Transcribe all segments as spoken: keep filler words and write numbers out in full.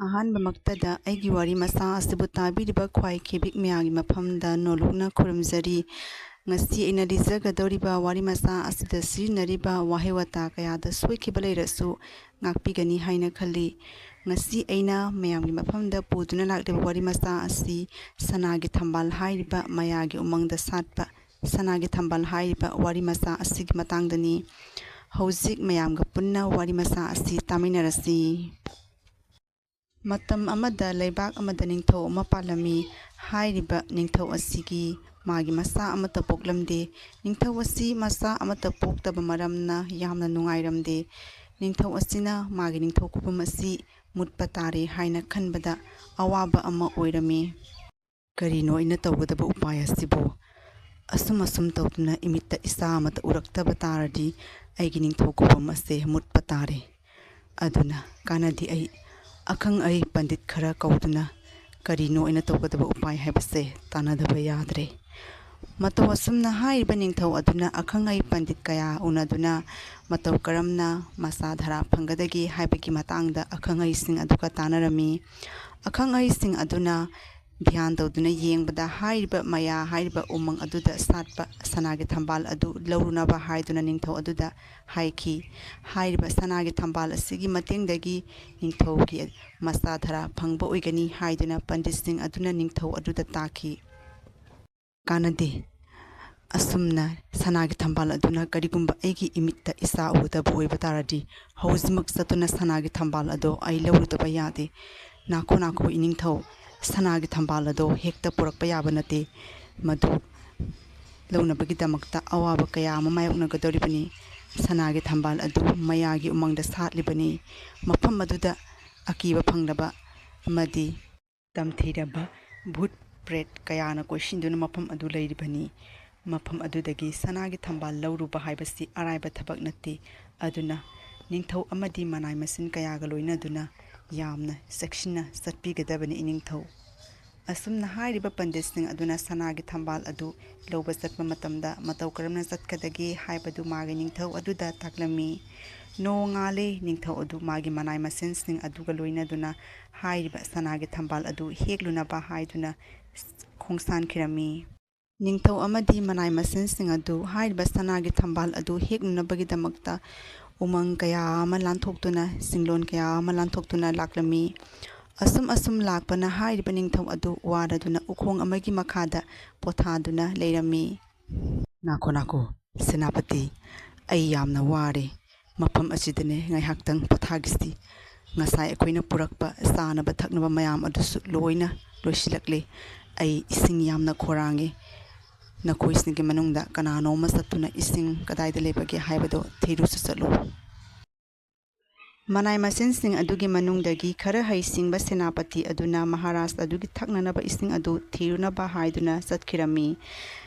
ꯑꯍꯥꯟꯕꯃꯛꯇꯗ ꯑꯩꯒꯤ ꯋꯥꯔꯤ ꯃꯆꯥ ꯑꯁꯤꯕꯨ ꯇꯥꯕꯤꯔꯤꯕ ꯈ꯭ꯋꯥꯏ ꯈꯦꯕꯤꯛ ꯃꯌꯥꯝꯒꯤ ꯃꯐꯝꯗ ꯅꯣꯜꯂꯨꯛꯅ ꯈꯨꯔꯨꯝꯖꯔꯤ꯫ ꯉꯁꯤ ꯑꯩꯅ ꯂꯤꯖꯒꯗꯧꯔꯤꯕ ꯋꯥꯔꯤ ꯃꯆꯥ ꯑꯁꯤꯗ ꯁꯤꯖꯤꯟꯅꯔꯤꯕ ꯋꯥꯍꯩ ꯋꯥꯇꯥ ꯀꯌꯥꯗ ꯁꯣꯏꯈꯤꯕ ꯂꯩꯔꯁꯨ ꯉꯥꯛꯄꯤꯒꯅꯤ ꯍꯥꯏꯅ ꯈꯜꯂꯤ꯫ ꯉꯁꯤ ꯑꯩꯅ ꯃꯌꯥꯝꯒꯤ ꯃꯐꯝꯗ ꯄꯨꯗꯨꯅ ꯂꯥꯛꯂꯤꯕ ꯋꯥꯔꯤ ꯃꯆꯥ ꯑꯁꯤ ꯁꯅꯥꯒꯤ ꯊꯝꯕꯥꯜ ꯍꯥꯏꯔꯤꯕ ꯃꯌꯥꯒꯤ ꯎꯃꯪꯗ ꯁꯥꯠꯄ ꯁꯅꯥꯒꯤ ꯊꯝꯕꯥꯜ ꯍꯥꯏꯔꯤꯕ ꯋꯥꯔꯤ ꯃꯆꯥ ꯑꯁꯤꯒꯤ ꯃꯇꯥꯡꯗꯅꯤ꯫ ꯍꯧꯖꯤꯛ ꯃꯌꯥꯝꯒ ꯄꯨꯟꯅ ꯋꯥꯔꯤ ꯃꯆꯥ ꯑꯁꯤ ꯇꯥꯃꯤꯟꯅꯔꯁꯤ꯫ ꯃꯇꯝ ꯑꯃꯗ ꯂꯩꯕꯥꯛ ꯑꯃꯗ ꯅꯤꯡꯊꯧ ꯑꯃ ꯄꯥꯜꯂꯝꯃꯤ꯫ ꯍꯥꯏꯔꯤꯕ ꯅꯤꯡꯊꯧ ꯑꯁꯤꯒꯤ ꯃꯥꯒꯤ ꯃꯆꯥ ꯑꯃꯠꯇ ꯄꯣꯛꯂꯝꯗꯦ꯫ ꯅꯤꯡꯊꯧ ꯑꯁꯤ ꯃꯆꯥ ꯑꯃꯠꯇ ꯄꯣꯛꯇꯕ ꯃꯔꯝꯅ ꯌꯥꯝꯅ ꯅꯨꯡꯉꯥꯏꯔꯝꯗꯦ꯫ ꯅꯤꯡꯊꯧ ꯑꯁꯤꯅ ꯃꯥꯒꯤ ꯅꯤꯡꯊꯧ ꯈꯨꯕꯝ ꯑꯁꯤ ꯃꯨꯠꯄ ꯇꯥꯔꯦ ꯍꯥꯏꯅ ꯈꯟꯕꯗ ꯑꯋꯥꯕ ꯑꯃ ꯑꯣꯏꯔꯝꯃꯤ꯫ ꯀꯔꯤꯅꯣ ꯑꯩꯅ ꯇꯧꯒꯗꯕ ꯎꯄꯥꯏ ꯑꯁꯤꯕꯨ? ꯑꯁꯨꯝ ꯑꯁꯨꯝ ꯇꯧꯗꯨꯅ ꯏꯃꯤꯠꯇ ꯏꯆꯥ ꯑꯃꯠꯇ ꯎꯔꯛꯇꯕ ꯇꯥꯔꯗꯤ ꯑꯩꯒꯤ ꯅꯤꯡꯊꯧ ꯈꯨꯕꯝ ꯑꯁꯦ ꯃꯨꯠꯄ ꯇꯥꯔꯦ꯫ ꯑꯗꯨꯅ ꯀꯥꯟꯅꯗꯦ, ꯑꯩ ꯑꯈꯪ ꯑꯍꯩ ꯄꯟꯗꯤꯠ ꯈꯔ ꯀꯧꯗꯨꯅ ꯀꯔꯤꯅꯣ ꯑꯩꯅ ꯇꯧꯒꯗꯕ ꯎꯄꯥꯏ ꯍꯥꯏꯕꯁꯦ ꯇꯥꯟꯅꯗꯕ ꯌꯥꯗ꯭ꯔꯦ꯫ ꯃꯇꯧ ꯑꯁꯨꯝꯅ ꯍꯥꯏꯔꯤꯕ ꯅꯤꯡꯊꯧ ꯑꯗꯨꯅ ꯑꯈꯪ ꯑꯍꯩ ꯄꯟꯗꯤꯠ ꯀꯌꯥ ꯎꯅꯗꯨꯅ ꯃꯇꯧ ꯀꯔꯝꯅ ꯃꯆꯥ ꯙꯔꯥ ꯐꯪꯒꯗꯒꯦ ꯍꯥꯏꯕꯒꯤ ꯃꯇꯥꯡꯗ ꯑꯈꯪ ꯑꯍꯩꯁꯤꯡ ꯑꯗꯨꯒ ꯇꯥꯟꯅꯔꯝꯃꯤ꯫ ꯑꯈꯪ ꯑꯍꯩꯁꯤꯡ ꯑꯗꯨꯅ ꯙ꯭ꯌꯥꯟ ꯇꯧꯗꯨꯅ ꯌꯦꯡꯕꯗ ꯍꯥꯏꯔꯤꯕ ꯃꯌꯥ ꯍꯥꯏꯔꯤꯕ ꯎꯃꯪ ꯑꯗꯨꯗ ꯁꯥꯠꯄ ꯁꯅꯥꯒꯤ ꯊꯝꯕꯥꯜ ꯑꯗꯨ ꯂꯧꯔꯨꯅꯕ ꯍꯥꯏꯗꯨꯅ ꯅꯤꯡꯊꯧ ꯑꯗꯨꯗ ꯍꯥꯏꯈꯤ꯫ ꯍꯥꯏꯔꯤꯕ ꯁꯅꯥꯒꯤ ꯊꯝꯕꯥꯜ ꯑꯁꯤꯒꯤ ꯃꯇꯦꯡꯗꯒꯤ ꯅꯤꯡꯊꯧꯒꯤ ꯃꯆꯥ ꯙꯔꯥ ꯐꯪꯕ ꯑꯣꯏꯒꯅꯤ ꯍꯥꯏꯗꯨꯅ ꯄꯟꯗꯤꯠꯁꯤꯡ ꯑꯗꯨꯅ ꯅꯤꯡꯊꯧ ꯑꯗꯨꯗ ꯇꯥꯛꯈꯤ꯫ ꯀꯥꯟꯅꯗꯦ꯫ ꯑꯁꯨꯝꯅ ꯁꯅꯥꯒꯤ ꯊꯝꯕꯥꯜ ꯑꯗꯨꯅ ꯀꯔꯤꯒꯨꯝꯕ ꯑꯩꯒꯤ ꯏꯃꯤꯠꯇ ꯏꯆꯥ ꯎꯒꯗꯕ ꯑꯣꯏꯕ ꯇꯥꯔꯗꯤ ꯍꯧꯖꯤꯛꯃꯛ ꯆꯠꯇꯨꯅ ꯁꯅꯥꯒꯤ ꯊꯝꯕꯥꯜ ꯑꯗꯣ ꯑꯩ ꯂꯧꯔꯨꯗꯕ ꯌꯥꯗꯦ꯫ ꯅꯥꯈꯣ ꯅꯥꯈꯣ ꯏꯅꯤꯡꯊꯧ, ꯁꯅꯥꯒꯤ ꯊꯝꯕꯥꯜ ꯑꯗꯣ ꯍꯦꯛꯇ ꯄꯨꯔꯛꯄ ꯌꯥꯕ ꯅꯠꯇꯦ꯫ ꯃꯗꯨ ꯂꯧꯅꯕꯒꯤꯗꯃꯛꯇ ꯑꯋꯥꯕ ꯀꯌꯥ ꯑꯃ ꯃꯥꯌꯣꯛꯅꯒꯗꯧꯔꯤꯕꯅꯤ꯫ ꯁꯅꯥꯒꯤ ꯊꯝꯕꯥꯜ ꯑꯗꯨ ꯃꯌꯥꯒꯤ ꯎꯃꯪꯗ ꯁꯥꯠꯂꯤꯕꯅꯤ꯫ ꯃꯐꯝ ꯑꯗꯨꯗ ꯑꯀꯤꯕ ꯐꯪꯂꯕ ꯑꯃꯗꯤ ꯇꯝꯊꯤꯔꯕ ꯚꯨꯠ ꯄ꯭ꯔꯦꯠ ꯀꯌꯥꯅ ꯀꯣꯏꯁꯤꯟꯗꯨꯅ ꯃꯐꯝ ꯑꯗꯨ ꯂꯩꯔꯤꯕꯅꯤ꯫ ꯃꯐꯝ ꯑꯗꯨꯗꯒꯤ ꯁꯅꯥꯒꯤ ꯊꯝꯕꯥꯜ ꯂꯧꯔꯨꯕ ꯍꯥꯏꯕꯁꯤ ꯑꯔꯥꯏꯕ ꯊꯕꯛ ꯅꯠꯇꯦ꯫ ꯑꯗꯨꯅ ꯅꯤꯡꯊꯧ ꯑꯃꯗꯤ ꯃꯅꯥꯏ ꯃꯁꯤꯟ ꯀꯌꯥꯒ ꯂꯣꯏꯅꯗꯨꯅ ꯌꯥꯝꯅ ꯆꯦꯛꯁꯤꯟꯅ ꯆꯠꯄꯤꯒꯗꯕꯅꯤ ꯏꯅꯤꯡꯊꯧ꯫ ꯑꯁꯨꯝꯅ ꯍꯥꯏꯔꯤꯕ ꯄꯟꯗꯤꯠꯁꯤꯡ ꯑꯗꯨꯅ ꯁꯅꯥꯒꯤ ꯊꯝꯕꯥꯜ ꯑꯗꯨ ꯂꯧꯕ ꯆꯠꯄ ꯃꯇꯝꯗ ꯃꯇꯧ ꯀꯔꯝꯅ ꯆꯠꯀꯗꯒꯦ ꯍꯥꯏꯕꯗꯨ ꯃꯥꯒꯤ ꯅꯤꯡꯊꯧ ꯑꯗꯨꯗ ꯇꯥꯛꯂꯝꯃꯤ꯫ ꯅꯣꯡꯉꯥꯜꯂꯦ꯫ ꯅꯤꯡꯊꯧ ꯑꯗꯨ ꯃꯥꯒꯤ ꯃꯅꯥꯏ ꯃꯁꯤꯟꯁꯤꯡ ꯑꯗꯨꯒ ꯂꯣꯏꯅꯗꯨꯅ ꯍꯥꯏꯔꯤꯕ ꯁꯅꯥꯒꯤ ꯊꯝꯕꯥꯜ ꯑꯗꯨ ꯍꯦꯛꯂꯨꯅꯕ ꯍꯥꯏꯗꯨꯅ ꯈꯣꯡꯁꯥꯟꯈꯤꯔꯝꯃꯤ꯫ ꯅꯤꯡꯊꯧ ꯑꯃꯗꯤ ꯃꯅꯥꯏ ꯃꯁꯤꯟꯁꯤꯡ ꯑꯗꯨ ꯍꯥꯏꯔꯤꯕ ꯁꯅꯥꯒꯤ ꯊꯝꯕꯥꯜ ꯑꯗꯨ ꯍꯦꯛꯅꯅꯕꯒꯤꯗꯃꯛꯇ ꯎꯃꯪ ꯀꯌꯥ ꯑꯃ ꯂꯥꯟꯊꯣꯛꯇꯨꯅ, ꯆꯤꯡꯂꯣꯟ ꯀꯌꯥ ꯑꯃ ꯂꯥꯟꯊꯣꯛꯇꯨꯅ ꯂꯥꯛꯂꯝꯃꯤ꯫ ꯑꯁꯨꯝ ꯑꯁꯨꯝ ꯂꯥꯛꯄꯅ ꯍꯥꯏꯔꯤꯕ ꯅꯤꯡꯊꯧ ꯑꯗꯨ ꯋꯥꯔꯗꯨꯅ ꯎꯈꯣꯡ ꯑꯃꯒꯤ ꯃꯈꯥꯗ ꯄꯣꯊꯥꯗꯨꯅ ꯂꯩꯔꯝꯃꯤ꯫ "ꯅꯥꯈꯣ, ꯅꯥꯈꯣ, ꯁꯦꯅꯥꯄꯇꯤ, ꯑꯩ ꯌꯥꯝꯅ ꯋꯥꯔꯦ꯫ ꯃꯐꯝ ꯑꯁꯤꯗꯅꯦ ꯉꯥꯏꯍꯥꯛꯇꯪ ꯄꯣꯊꯥꯈꯤꯁꯤ꯫ ꯉꯁꯥꯏ ꯑꯩꯈꯣꯏꯅ ꯄꯨꯔꯛꯄ ꯆꯥꯅꯕ ꯊꯛꯅꯕ ꯃꯌꯥꯝ ꯑꯗꯨꯁꯨ ꯂꯣꯏꯅ ꯂꯣꯏꯁꯤꯜꯂꯛꯂꯦ꯫ ꯑꯩ ꯏꯁꯤꯡ ꯌꯥꯝꯅ ꯈꯧꯔꯥꯡꯉꯦ꯫ ꯅꯈꯣꯏꯁꯤꯡꯒꯤ ꯃꯅꯨꯡꯗ ꯀꯅꯥꯅꯣꯝꯃ ꯆꯠꯇꯨꯅ ꯏꯁꯤꯡ ꯀꯗꯥꯏꯗ ꯂꯩꯕꯒꯦ ꯍꯥꯏꯕꯗꯣ ꯊꯤꯔꯨꯆꯣ ꯆꯠꯂꯨ꯫" ꯃꯅꯥꯏ ꯃꯁꯤꯟꯁꯤꯡ ꯑꯗꯨꯒꯤ ꯃꯅꯨꯡꯗꯒꯤ ꯈꯔ ꯍꯩꯁꯤꯡꯕ ꯁꯦꯅꯥꯄꯇꯤ ꯑꯗꯨꯅ ꯃꯍꯥꯔꯥꯖ ꯑꯗꯨꯒꯤ ꯊꯛꯅꯅꯕ ꯏꯁꯤꯡ ꯑꯗꯨ ꯊꯤꯔꯨꯅꯕ ꯍꯥꯏꯗꯨꯅ ꯆꯠꯈꯤꯔꯝꯃꯤ꯫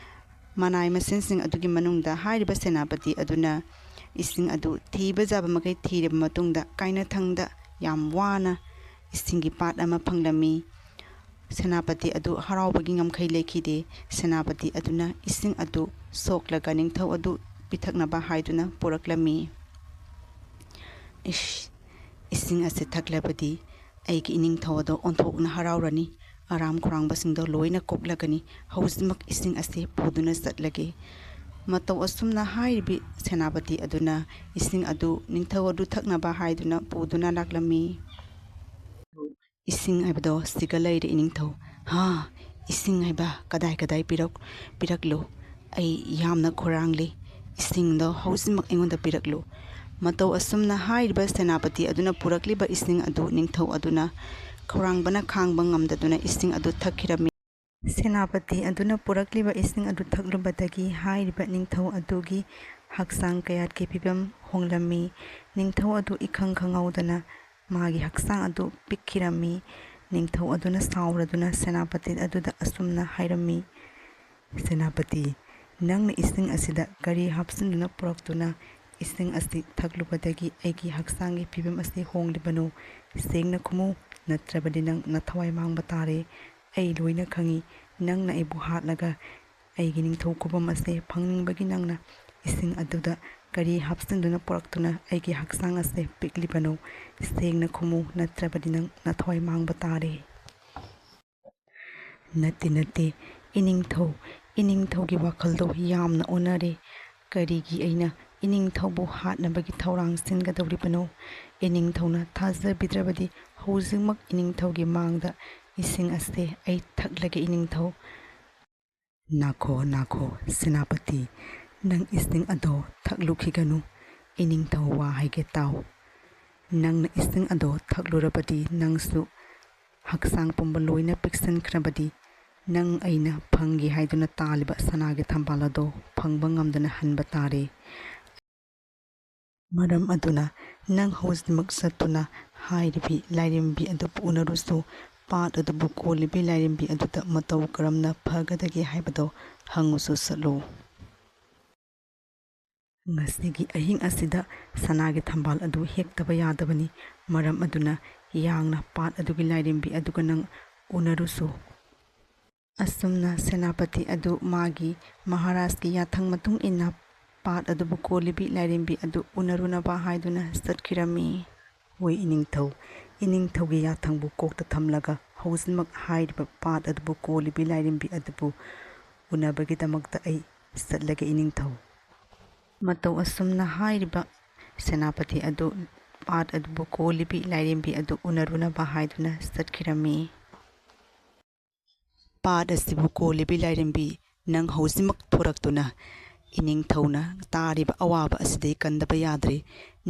ꯃꯅꯥꯏ ꯃꯁꯤꯟꯁꯤꯡ ꯑꯗꯨꯒꯤ ꯃꯅꯨꯡꯗ ꯍꯥꯏꯔꯤꯕ ꯁꯦꯅꯥꯄꯇꯤ ꯑꯗꯨꯅ ꯏꯁꯤꯡ ꯑꯗꯨ ꯊꯤꯕ ꯌꯥꯕ ꯃꯈꯩ ꯊꯤꯔꯕ ꯃꯇꯨꯡꯗ ꯀꯥꯏꯅꯊꯪꯗ ꯌꯥꯝ ꯋꯥꯅ ꯏꯁꯤꯡꯒꯤ ꯄꯥꯠ ꯑꯃ ꯐꯪꯂꯝꯃꯤ꯫ ꯁꯦꯅꯥꯄꯇꯤ ꯑꯗꯨ ꯍꯔꯥꯎꯕꯒꯤ ꯉꯝꯈꯩ ꯂꯩꯈꯤꯗꯦ꯫ ꯁꯦꯅꯥꯄꯇꯤ ꯑꯗꯨꯅ ꯏꯁꯤꯡ ꯑꯗꯨ ꯁꯣꯛꯂꯒ ꯅꯤꯡꯊꯧ ꯑꯗꯨ ꯄꯤꯊꯛꯅꯕ ꯍꯥꯏꯗꯨꯅ ꯄꯨꯔꯛꯂꯝꯃꯤ꯫ "ꯏꯁ, ꯏꯁꯤꯡ ꯑꯁꯤ ꯊꯛꯂꯕꯗꯤ ꯑꯩꯒꯤ ꯏꯅꯤꯡꯊꯧ ꯑꯗꯣ ꯑꯣꯟꯊꯣꯛꯅ ꯍꯔꯥꯎꯔꯅꯤ꯫ ꯑꯔꯥꯝ ꯈꯧꯔꯥꯡꯕꯁꯤꯡꯗꯣ ꯂꯣꯏꯅ ꯀꯣꯛꯂꯒꯅꯤ꯫ ꯍꯧꯖꯤꯛꯃꯛ ꯏꯁꯤꯡ ꯑꯁꯤ ꯄꯨꯗꯨꯅ ꯆꯠꯂꯒꯦ꯫" ꯃꯇꯧ ꯑꯁꯨꯝꯅ ꯍꯥꯏꯔꯤꯕꯤ ꯁꯦꯅꯥꯄꯇꯤ ꯑꯗꯨꯅ ꯏꯁꯤꯡ ꯑꯗꯨ ꯅꯤꯡꯊꯧ ꯑꯗꯨ ꯊꯛꯅꯕ ꯍꯥꯏꯗꯨꯅ ꯄꯨꯗꯨꯅ ꯂꯥꯛꯂꯝꯃꯤ꯫ "ꯏꯁꯤꯡ ꯍꯥꯏꯕꯗꯣ ꯁꯤꯒ ꯂꯩꯔꯦ ꯏꯅꯤꯡꯊꯧ꯫ ꯍꯥ, ꯏꯁꯤꯡ ꯍꯥꯏꯕ ꯀꯗꯥꯏ ꯀꯗꯥꯏ ꯄꯤꯔꯛ-, ꯄꯤꯔꯛꯂꯨ? ꯑꯩ ꯌꯥꯝꯅ ꯈꯧꯔꯥꯡꯂꯤ꯫ ꯏꯁꯤꯡꯗꯣ ꯍꯧꯖꯤꯛꯃꯛ ꯑꯩꯉꯣꯟꯗ ꯄꯤꯔꯛꯂꯨ꯫" ꯃꯇꯧ ꯑꯁꯨꯝꯅ ꯍꯥꯏꯔꯤꯕ ꯁꯦꯅꯥꯄꯇꯤ ꯑꯗꯨꯅ ꯄꯨꯔꯛꯂꯤꯕ ꯏꯁꯤꯡ ꯑꯗꯨ ꯅꯤꯡꯊꯧ ꯑꯗꯨꯅ ꯈꯧꯔꯥꯡꯕꯅ ꯈꯥꯡꯕ ꯉꯝꯗꯗꯨꯅ ꯏꯁꯤꯡ ꯑꯗꯨ ꯊꯛꯈꯤꯔꯝꯃꯤ꯫ ꯁꯦꯅꯥꯄꯇꯤ ꯑꯗꯨꯅ ꯄꯨꯔꯛꯂꯤꯕ ꯏꯁꯤꯡ ꯑꯗꯨ ꯊꯛꯂꯨꯕꯗꯒꯤ ꯍꯥꯏꯔꯤꯕ ꯅꯤꯡꯊꯧ ꯑꯗꯨꯒꯤ ꯍꯛꯆꯥꯡ ꯀꯌꯥꯠꯀꯤ ꯐꯤꯕꯝ ꯍꯣꯡꯂꯝꯃꯤ꯫ ꯅꯤꯡꯊꯧ ꯑꯗꯨ ꯏꯈꯪ ꯈꯪꯍꯧꯗꯅ ꯃꯥꯒꯤ ꯍꯛꯆꯥꯡ ꯑꯗꯨ ꯄꯤꯛꯈꯤꯔꯝꯃꯤ꯫ ꯅꯤꯡꯊꯧ ꯑꯗꯨꯅ ꯁꯥꯎꯔꯗꯨꯅ ꯁꯦꯅꯥꯄꯇꯤ ꯑꯗꯨꯗ ꯑꯁꯨꯝꯅ ꯍꯥꯏꯔꯝꯃꯤ, "ꯁꯦꯅꯥꯄꯇꯤ, ꯅꯪꯅ ꯏꯁꯤꯡ ꯑꯁꯤꯗ ꯀꯔꯤ ꯍꯥꯞꯆꯤꯟꯗꯨꯅ ꯄꯨꯔꯛꯇꯨꯅ ꯏꯁꯤꯡ ꯑꯁꯤ ꯊꯛꯂꯨꯕꯗꯒꯤ ꯑꯩꯒꯤ ꯍꯛꯆꯥꯡꯒꯤ ꯐꯤꯕꯝ ꯑꯁꯤ ꯍꯣꯡꯂꯤꯕꯅꯣ? ꯁꯦꯡꯅ ꯈꯨꯝꯃꯨ, ꯅꯠꯇ꯭ꯔꯕꯗꯤ ꯅꯪ ꯅꯊꯋꯥꯏ ꯃꯥꯡꯕ ꯇꯥꯔꯦ꯫ ꯑꯩ ꯂꯣꯏꯅ ꯈꯪꯏ꯫ ꯅꯪꯅ ꯑꯩꯕꯨ ꯍꯥꯠꯂꯒ ꯑꯩꯒꯤ ꯅꯤꯡꯊꯧ ꯈꯨꯕꯝ ꯑꯁꯤ ꯐꯪꯅꯤꯡꯕꯒꯤ ꯅꯪꯅ ꯏꯁꯤꯡ ꯑꯗꯨꯗ ꯀꯔꯤ ꯍꯥꯞꯆꯤꯟꯗꯨꯅ ꯄꯨꯔꯛꯇꯨꯅ ꯑꯩꯒꯤ ꯍꯛꯆꯥꯡ ꯑꯁꯦ ꯄꯤꯛꯂꯤꯕꯅꯣ? ꯁꯦꯡꯅ ꯈꯨꯝꯃꯨ, ꯅꯠꯇ꯭ꯔꯕꯗꯤ ꯅꯪ ꯅꯊ꯭ꯋꯥꯏ ꯃꯥꯡꯕ ꯇꯥꯔꯦ꯫ ꯅꯠꯇꯦ, ꯅꯠꯇꯦ, ꯏꯅꯤꯡꯊꯧ, ꯏꯅꯤꯡꯊꯧꯒꯤ ꯋꯥꯈꯜꯗꯣ ꯌꯥꯝꯅ ꯑꯣꯟꯅꯔꯦ꯫ ꯀꯔꯤꯒꯤ ꯑꯩꯅ ꯏꯅꯤꯡꯊꯧꯕꯨ ꯍꯥꯠꯅꯕꯒꯤ ꯊꯧꯔꯥꯡ ꯁꯤꯟꯒꯗꯧꯔꯤꯕꯅꯣ? ꯏꯅꯤꯡꯊꯧꯅ ꯊꯥꯖꯕꯤꯗ꯭ꯔꯕꯗꯤ ꯍꯧꯖꯤꯛꯃꯛ ꯏꯅꯤꯡꯊꯧꯒꯤ ꯃꯥꯡꯗ ꯏꯁꯤꯡ ꯑꯁꯦ ꯑꯩ ꯊꯛꯂꯒꯦ, ꯏꯅꯤꯡꯊꯧ꯫ ꯅꯥꯈꯣ, ꯅꯥꯈꯣ, ꯁꯦꯅꯥꯄꯇꯤ, ꯅꯪ ꯏꯁꯤꯡ ꯑꯗꯣ ꯊꯛꯂꯨꯈꯤꯒꯅꯨ꯫ ꯏꯅꯤꯡꯊꯧ ꯋꯥ ꯍꯥꯏꯒꯦ ꯇꯥꯎ꯫ ꯅꯪꯅ ꯏꯁꯤꯡ ꯑꯗꯣ ꯊꯛꯂꯨꯔꯕꯗꯤ ꯅꯪꯁꯨ ꯍꯛꯆꯥꯡ ꯄꯨꯝꯕ ꯂꯣꯏꯅ ꯄꯤꯛꯁꯤꯟꯈ꯭ꯔꯕꯗꯤ ꯅꯪ ꯑꯩꯅ ꯐꯪꯒꯦ ꯍꯥꯏꯗꯨꯅ ꯇꯥꯜꯂꯤꯕ ꯁꯅꯥꯒꯤ ꯊꯝꯕꯥꯜ ꯑꯗꯣ ꯐꯪꯕ ꯉꯝꯗꯅ ꯍꯟꯕ ꯇꯥꯔꯦ꯫ ꯃꯔꯝ ꯑꯗꯨꯅ ꯅꯪ ꯍꯧꯖꯤꯛꯃꯛ ꯆꯠꯇꯨꯅ ꯍꯥꯏꯔꯤꯕꯤ ꯂꯥꯏꯔꯦꯝꯕꯤ ꯑꯗꯨꯕꯨ ꯎꯅꯔꯨꯁꯨ, ꯄꯥꯠ ꯑꯗꯨꯕꯨ ꯀꯣꯜꯂꯤꯕꯤ ꯂꯥꯏꯔꯦꯝꯕꯤ ꯑꯗꯨꯗ ꯃꯇꯧ ꯀꯔꯝꯅ ꯐꯒꯗꯒꯦ ꯍꯥꯏꯕꯗꯣ ꯍꯪꯉꯨꯁꯨ ꯆꯠꯂꯨ꯫ ꯉꯁꯤꯒꯤ ꯑꯍꯤꯡ ꯑꯁꯤꯗ ꯁꯅꯥꯒꯤ ꯊꯝꯕꯥꯜ ꯑꯗꯨ ꯍꯦꯛꯇꯕ ꯌꯥꯗꯕꯅꯤ꯫ ꯃꯔꯝ ꯑꯗꯨꯅ ꯌꯥꯡꯅ ꯄꯥꯠ ꯑꯗꯨꯒꯤ ꯂꯥꯏꯔꯦꯝꯕꯤ ꯑꯗꯨꯒ ꯅꯪ ꯎꯅꯔꯨꯁꯨ꯫ ꯑꯁꯨꯝꯅ ꯁꯦꯅꯥꯄꯇꯤ ꯑꯗꯨ ꯃꯥꯒꯤ ꯃꯍꯥꯔꯥꯖꯀꯤ ꯌꯥꯊꯪ ꯃꯇꯨꯡ ꯏꯟꯅ ꯄꯥꯠ ꯑꯗꯨꯕꯨ ꯀꯣꯜꯂꯤꯕꯤ ꯂꯥꯏꯔꯦꯝꯕꯤ ꯑꯗꯨ ꯎꯅꯔꯨꯅꯕ ꯍꯥꯏꯗꯨꯅ ꯆꯠꯈꯤꯔꯝꯃꯤ꯫ ꯍꯣꯏ ꯏꯅꯤꯡꯊꯧ, ꯏꯅꯤꯡꯊꯧꯒꯤ ꯌꯥꯊꯪꯕꯨ ꯀꯣꯛꯇ ꯊꯝꯂꯒ ꯍꯧꯖꯤꯛꯃꯛ ꯍꯥꯏꯔꯤꯕ ꯄꯥꯠ ꯑꯗꯨꯕꯨ ꯀꯣꯜꯂꯤꯕꯤ ꯂꯥꯏꯔꯦꯝꯕꯤ ꯑꯗꯨꯕꯨ ꯎꯅꯕꯒꯤꯗꯃꯛꯇ ꯑꯩ ꯆꯠꯂꯒꯦ ꯏꯅꯤꯡꯊꯧ꯫ ꯃꯇꯧ ꯑꯁꯨꯝꯅ ꯍꯥꯏꯔꯤꯕ ꯁꯦꯅꯥꯄꯇꯤ ꯑꯗꯨ ꯄꯥꯠ ꯑꯗꯨꯕꯨ ꯀꯣꯜꯂꯤꯕꯤ ꯂꯥꯏꯔꯦꯝꯕꯤ ꯑꯗꯨ ꯎꯅꯔꯨꯅꯕ ꯍꯥꯏꯗꯨꯅ ꯆꯠꯈꯤꯔꯝꯃꯤ꯫ ꯄꯥꯠ ꯑꯁꯤꯕꯨ ꯀꯣꯜꯂꯤꯕꯤ ꯂꯥꯏꯔꯦꯝꯕꯤ, ꯅꯪ ꯍꯧꯖꯤꯛꯃꯛ ꯊꯣꯔꯛꯇꯨꯅ ꯏꯅꯤꯡꯊꯧꯅ ꯇꯥꯔꯤꯕ ꯑꯋꯥꯕ ꯑꯁꯤꯗꯒꯤ ꯀꯟꯗꯕ ꯌꯥꯗ꯭ꯔꯦ꯫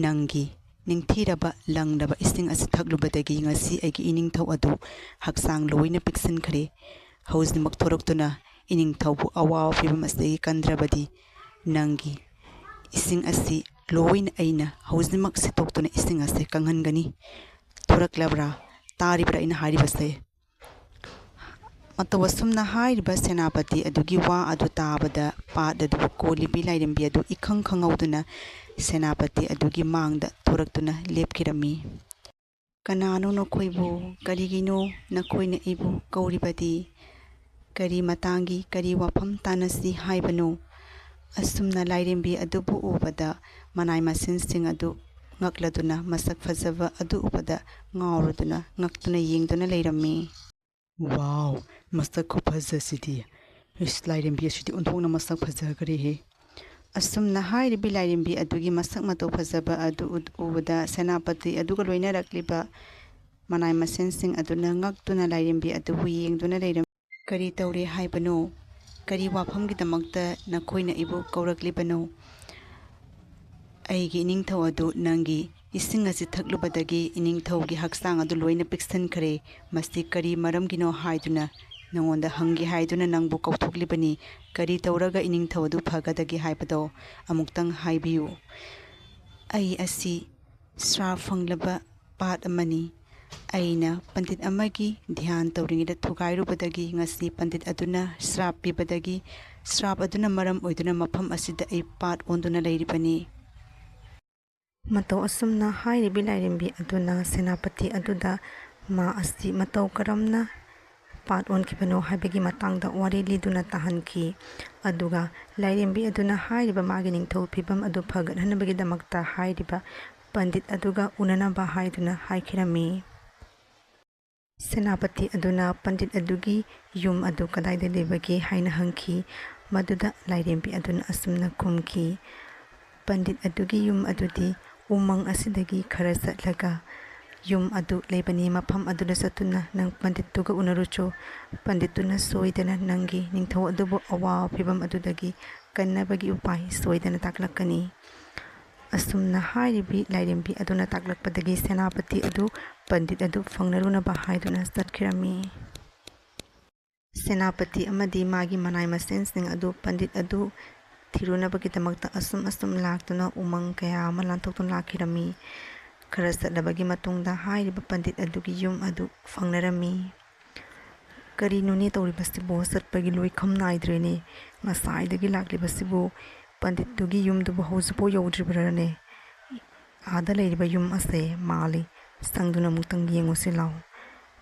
ꯅꯪꯒꯤ ꯅꯤꯡꯊꯤꯔꯕ ꯂꯪꯂꯕ ꯏꯁꯤꯡ ꯑꯁꯤ ꯊꯛꯂꯨꯕꯗꯒꯤ ꯉꯁꯤ ꯑꯩꯒꯤ ꯏꯅꯤꯡꯊꯧ ꯑꯗꯨ ꯍꯛꯆꯥꯡ ꯂꯣꯏꯅ ꯄꯤꯛꯁꯤꯟꯈ꯭ꯔꯦ꯫ ꯍꯧꯖꯤꯛꯃꯛ ꯊꯣꯔꯛꯇꯨꯅ ꯏꯅꯤꯡꯊꯧꯕꯨ ꯑꯋꯥꯕ ꯐꯤꯕꯝ ꯑꯁꯤꯗꯒꯤ ꯀꯟꯗ꯭ꯔꯕꯗꯤ ꯅꯪꯒꯤ ꯏꯁꯤꯡ ꯑꯁꯤ ꯂꯣꯏꯅ ꯑꯩꯅ ꯍꯧꯖꯤꯛꯃꯛ ꯁꯤꯠꯇꯣꯛꯇꯨꯅ ꯏꯁꯤꯡ ꯑꯁꯤ ꯀꯪꯍꯟꯒꯅꯤ꯫ ꯊꯣꯔꯛꯂꯕ꯭ꯔꯥ? ꯇꯥꯔꯤꯕ꯭ꯔꯥ ꯑꯩꯅ ꯍꯥꯏꯔꯤꯕꯁꯦ? ꯃꯇꯧ ꯑꯁꯨꯝꯅ ꯍꯥꯏꯔꯤꯕ ꯁꯦꯅꯥꯄꯇꯤ ꯑꯗꯨꯒꯤ ꯋꯥ ꯑꯗꯨ ꯇꯥꯕꯗ ꯄꯥꯠ ꯑꯗꯨꯕꯨ ꯀꯣꯜꯂꯤꯕꯤ ꯂꯥꯏꯔꯦꯝꯕꯤ ꯑꯗꯨ ꯏꯈꯪ ꯈꯪꯍꯧꯗꯅ ꯁꯦꯅꯥꯄꯇꯤ ꯑꯗꯨꯒꯤ ꯃꯥꯡꯗ ꯊꯣꯔꯛꯇꯨꯅ ꯂꯦꯞꯈꯤꯔꯝꯃꯤ꯫ "ꯀꯅꯥꯅꯣ ꯅꯈꯣꯏꯕꯨ? ꯀꯔꯤꯒꯤꯅꯣ ꯅꯈꯣꯏꯅ ꯑꯩꯕꯨ ꯀꯧꯔꯤꯕꯗꯤ? ꯀꯔꯤ ꯃꯇꯥꯡꯒꯤ, ꯀꯔꯤ ꯋꯥꯐꯝ ꯇꯥꯟꯅꯁꯤ ꯍꯥꯏꯕꯅꯣ? ꯑꯁꯨꯝꯅ ꯂꯥꯏꯔꯦꯝꯕꯤ ꯑꯗꯨꯕꯨ ꯎꯕꯗ ꯃꯅꯥꯏ ꯃꯁꯤꯟꯁꯤꯡ ꯑꯗꯨ ꯉꯛꯂꯗꯨꯅ ꯃꯁꯛ ꯐꯖꯕ ꯑꯗꯨ ꯎꯕꯗ ꯉꯥꯎꯔꯗꯨꯅ ꯉꯛꯇꯨꯅ ꯌꯦꯡꯗꯨꯅ ꯂꯩꯔꯝꯃꯤ꯫ "ꯋꯥꯎ, ꯃꯁꯛ ꯈꯨꯐꯖꯁꯤꯗꯤ! ꯏꯁ, ꯂꯥꯏꯔꯦꯝꯕꯤ ꯑꯁꯤꯗꯤ ꯑꯣꯟꯊꯣꯛꯅ ꯃꯁꯛ ꯐꯖꯈ꯭ꯔꯦꯍꯦ!" ꯑꯁꯨꯝꯅ ꯍꯥꯏꯔꯤꯕꯤ ꯂꯥꯏꯔꯦꯝꯕꯤ ꯑꯗꯨꯒꯤ ꯃꯁꯛ ꯃꯇꯧ ꯐꯖꯕ ꯑꯗꯨ ꯎ-, ꯎꯕꯗ ꯁꯦꯅꯥꯄꯇꯤ ꯑꯗꯨꯒ ꯂꯣꯏꯅꯔꯛꯂꯤꯕ ꯃꯅꯥꯏ ꯃꯁꯤꯟꯁꯤꯡ ꯑꯗꯨꯅ ꯉꯛꯇꯨꯅ ꯂꯥꯏꯔꯦꯝꯕꯤ ꯑꯗꯨꯕꯨ ꯌꯦꯡꯗꯨꯅ ꯂꯩꯔꯝꯃꯤ꯫ "ꯀꯔꯤ ꯇꯧꯔꯦ ꯍꯥꯏꯕꯅꯣ? ꯀꯔꯤ ꯋꯥꯐꯝꯒꯤꯗꯃꯛꯇ ꯅꯈꯣꯏꯅ ꯑꯩꯕꯨ ꯀꯧꯔꯛꯂꯤꯕꯅꯣ? ꯑꯩꯒꯤ ꯏꯅꯤꯡꯊꯧ ꯑꯗꯨ ꯅꯪꯒꯤ ꯏꯁꯤꯡ ꯑꯁꯤ ꯊꯛꯂꯨꯕꯗꯒꯤ ꯏꯅꯤꯡꯊꯧꯒꯤ ꯍꯛꯆꯥꯡ ꯑꯗꯨ ꯂꯣꯏꯅ ꯄꯤꯛꯁꯤꯟꯈ꯭ꯔꯦ꯫ ꯃꯁꯤ ꯀꯔꯤ ꯃꯔꯝꯒꯤꯅꯣ ꯍꯥꯏꯗꯨꯅ ꯅꯉꯣꯟꯗ ꯍꯪꯒꯦ ꯍꯥꯏꯗꯨꯅ ꯅꯪꯕꯨ ꯀꯧꯊꯣꯛꯂꯤꯕꯅꯤ꯫ ꯀꯔꯤ ꯇꯧꯔꯒ ꯏꯅꯤꯡꯊꯧ ꯑꯗꯨ ꯐꯒꯗꯒꯦ ꯍꯥꯏꯕꯗꯣ ꯑꯃꯨꯛꯇꯪ ꯍꯥꯏꯕꯤꯌꯨ꯫ ꯑꯩ ꯑꯁꯤ ꯁ꯭ꯔꯥꯞ ꯐꯪꯂꯕ ꯄꯥꯠ ꯑꯃꯅꯤ꯫ ꯑꯩꯅ ꯄꯟꯗꯤꯠ ꯑꯃꯒꯤ ꯙ꯭ꯌꯥꯟ ꯇꯧꯔꯤꯉꯩꯗ ꯊꯨꯒꯥꯏꯔꯨꯕꯗꯒꯤ ꯉꯁꯤ ꯄꯟꯗꯤꯠ ꯑꯗꯨꯅ ꯁ꯭ꯔꯥꯞ ꯄꯤꯕꯗꯒꯤ ꯁ꯭ꯔꯥꯞ ꯑꯗꯨꯅ ꯃꯔꯝ ꯑꯣꯏꯗꯨꯅ ꯃꯐꯝ ꯑꯁꯤꯗ ꯑꯩ ꯄꯥꯠ ꯑꯣꯟꯗꯨꯅ ꯂꯩꯔꯤꯕꯅꯤ꯫" ꯃꯇꯧ ꯑꯁꯨꯝꯅ ꯍꯥꯏꯔꯤꯕꯤ ꯂꯥꯏꯔꯦꯝꯕꯤ ꯑꯗꯨꯅ ꯁꯦꯅꯥꯄꯇꯤ ꯑꯗꯨꯗ ꯃꯥ ꯑꯁꯤ ꯃꯇꯧ ꯀꯔꯝꯅ ꯄꯥꯠ ꯑꯣꯟꯈꯤꯕꯅꯣ ꯍꯥꯏꯕꯒꯤ ꯃꯇꯥꯡꯗ ꯋꯥꯔꯤ ꯂꯤꯗꯨꯅ ꯇꯥꯍꯟꯈꯤ꯫ ꯑꯗꯨꯒ ꯂꯥꯏꯔꯦꯝꯕꯤ ꯑꯗꯨꯅ ꯍꯥꯏꯔꯤꯕ ꯃꯥꯒꯤ ꯅꯤꯡꯊꯧ ꯐꯤꯕꯝ ꯑꯗꯨ ꯐꯒꯠꯍꯟꯅꯕꯒꯤꯗꯃꯛꯇ ꯍꯥꯏꯔꯤꯕ ꯄꯟꯗꯤꯠ ꯑꯗꯨꯒ ꯎꯅꯅꯕ ꯍꯥꯏꯗꯨꯅ ꯍꯥꯏꯈꯤꯔꯝꯃꯤ꯫ ꯁꯦꯅꯥꯄꯇꯤ ꯑꯗꯨꯅ ꯄꯟꯗꯤꯠ ꯑꯗꯨꯒꯤ ꯌꯨꯝ ꯑꯗꯨ ꯀꯗꯥꯏꯗ ꯂꯩꯕꯒꯦ ꯍꯥꯏꯅ ꯍꯪꯈꯤ꯫ ꯃꯗꯨꯗ ꯂꯥꯏꯔꯦꯝꯕꯤ ꯑꯗꯨꯅ ꯑꯁꯨꯝꯅ ꯈꯨꯝꯈꯤ, "ꯄꯟꯗꯤꯠ ꯑꯗꯨꯒꯤ ꯌꯨꯝ ꯑꯗꯨꯗꯤ ꯎꯃꯪ ꯑꯁꯤꯗꯒꯤ ꯈꯔ ꯆꯠꯂꯒ ꯌꯨꯝ ꯑꯗꯨ ꯂꯩꯕꯅꯤ꯫ ꯃꯐꯝ ꯑꯗꯨꯗ ꯆꯠꯇꯨꯅ ꯅꯪ ꯄꯟꯗꯤꯠꯇꯨꯒ ꯎꯅꯔꯨꯆꯣ꯫ ꯄꯟꯗꯤꯠꯇꯨꯅ ꯁꯣꯏꯗꯅ ꯅꯪꯒꯤ ꯅꯤꯡꯊꯧ ꯑꯗꯨꯕꯨ ꯑꯋꯥꯕ ꯐꯤꯕꯝ ꯑꯗꯨꯗꯒꯤ ꯀꯟꯅꯕꯒꯤ ꯎꯄꯥꯏ ꯁꯣꯏꯗꯅ ꯇꯥꯛꯂꯛꯀꯅꯤ꯫" ꯑꯁꯨꯝꯅ ꯍꯥꯏꯔꯤꯕꯤ ꯂꯥꯏꯔꯦꯝꯕꯤ ꯑꯗꯨꯅ ꯇꯥꯛꯂꯛꯄꯗꯒꯤ ꯁꯦꯅꯥꯄꯇꯤ ꯑꯗꯨ ꯄꯟꯗꯤꯠ ꯑꯗꯨ ꯐꯪꯅꯔꯨꯅꯕ ꯍꯥꯏꯗꯨꯅ ꯆꯠꯈꯤꯔꯝꯃꯤ꯫ ꯁꯦꯅꯥꯄꯇꯤ ꯑꯃꯗꯤ ꯃꯥꯒꯤ ꯃꯅꯥꯏ ꯃꯁꯤꯟꯁꯤꯡ ꯑꯗꯨ ꯄꯟꯗꯤꯠ ꯑꯗꯨ ꯊꯤꯔꯨꯅꯕꯒꯤꯗꯃꯛꯇ ꯑꯁꯨꯝ ꯑꯁꯨꯝ ꯂꯥꯛꯇꯨꯅ ꯎꯃꯪ ꯀꯌꯥ ꯑꯃ ꯂꯥꯟꯊꯣꯛꯇꯨꯅ ꯂꯥꯛꯈꯤꯔꯝꯃꯤ꯫ ꯈꯔ ꯆꯠꯂꯕꯒꯤ ꯃꯇꯨꯡꯗ ꯍꯥꯏꯔꯤꯕ ꯄꯟꯗꯤꯠ ꯑꯗꯨꯒꯤ ꯌꯨꯝ ꯑꯗꯨ ꯐꯪꯅꯔꯝꯃꯤ꯫ "ꯀꯔꯤꯅꯣꯅꯦ ꯇꯧꯔꯤꯕꯁꯤꯕꯨ? ꯆꯠꯄꯒꯤ ꯂꯣꯏꯈꯝ ꯅꯥꯏꯗ꯭ꯔꯦꯅꯦ꯫ ꯉꯁꯥꯏꯗꯒꯤ ꯂꯥꯛꯂꯤꯕꯁꯤꯕꯨ ꯄꯟꯗꯤꯠꯇꯨꯒꯤ ꯌꯨꯝꯗꯨꯕꯨ ꯍꯧꯖꯤꯛꯐꯥꯎ ꯌꯧꯗ꯭ꯔꯤꯕ꯭ꯔꯥꯅꯦ? ꯑꯥꯗ ꯂꯩꯔꯤꯕ ꯌꯨꯝ ꯑꯁꯦ ꯃꯥꯜꯂꯤ꯫ ꯆꯪꯗꯨꯅ ꯑꯃꯨꯛꯇꯪ ꯌꯦꯡꯉꯨꯁꯤ ꯂꯥꯎ꯫"